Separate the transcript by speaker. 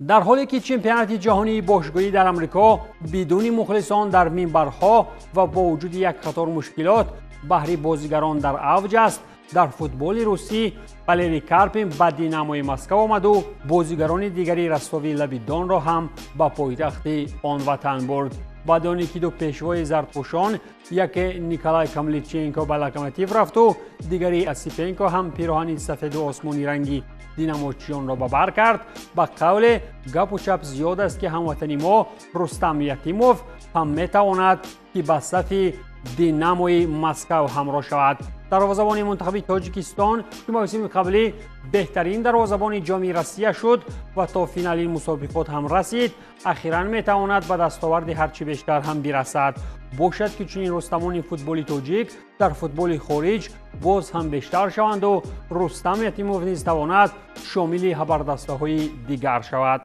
Speaker 1: Дар ҳоле ки чемпионати ҷаҳонии бошгоҳӣ дар Амрико бидуни мухлисон дар минбарҳо ва бо вуҷуди як қатор мушкилот баҳри бозигарон дар авҷ аст, дар футболи русӣ Валерий Карпин ба Динамои Москав омаду бозигарони дигари Ростови лаби Донро ҳам ба пойтахти он ватан бурд. Баъди оне ки ду пешвои зардпӯшон, яке Николай Камличенко ба Локомотив рафту дигари Осипенко ҳам пироҳани сафеду осмони ранги динамочиёнро ба бар кард, ба қавле гапу чап зиёд аст, ки ҳамватани мо Рустам Ятимов ҳам метавонад, ки ба сафи Динамои Москав ҳамроҳ шавад. Дарвозабони мунтахаби Тоҷикистон, ки мавсими қаблӣ беҳтарин дарвозабони Ҷоми Россия шуд ва то финали мусобиқот ҳам расид, ахиран метавонад ба дастоварди ҳарчи бештар ҳам бирасад. Бошад, ки чунин рустамони футболи тоҷик дар футболи хориҷ боз ҳам бештар шаванду Рустам Ятимов низ тавонад шомили ҳабардастаҳои дигар шавад.